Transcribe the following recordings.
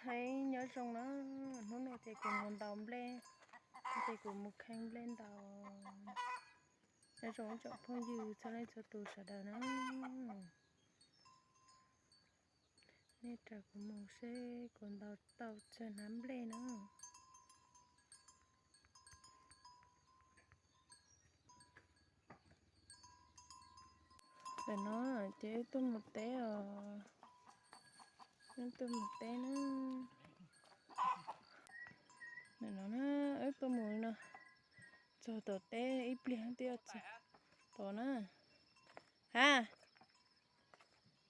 Hais nyob zoo na, hnub no ces kuv mus ntaus nplej, ces kuv mus kheej nplej ntaus. Nyob zoo ib tsoom phooj ywg txhua leej txhua tus sawv daws na. Nej raws kuv mus seb kuv ntaus tau tsawg hnab nplej na. Ntawm no ces wb tuaj mus teb os, wb tuaj mus teb na. Ntawm no na, wb tuaj mus no, txog tom teb ib pliag twb yuav txog tod na. Ha,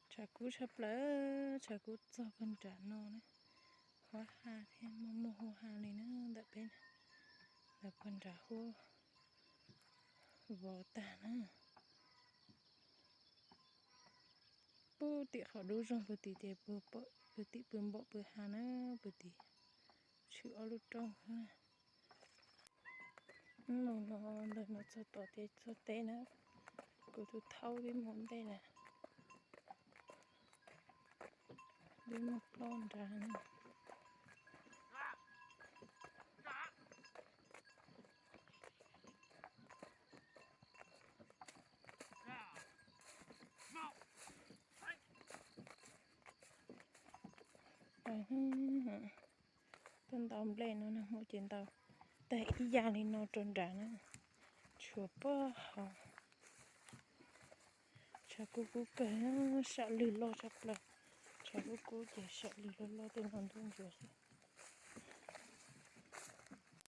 tshav kub tshaj plaws, tshav kub txog puag nram no na. Huab ha thiab muaj muaj huab ha li na ntawm peb, ntawm puag nram huab vov tag na. Puag tim qhov dub zog puag tim ces puag tim pw npaum pw ha na, puag tim tshwm ob lub rooj xwb na. Mus no ntawm no txog tom teb txog teb na, kuv tus thaub twb mus ntej na, twb mus ploj nrad na. Tuaj ntaus nplej no na, muaj ces ntaus tag ib yam li no rau nrad na, tshuav puag hauv. Tshav kub kub kawg, sam lwg loj tshaj plaws. Tshav kub kub ces sam lwg loj loj tej no ntuj ntsuav xwb.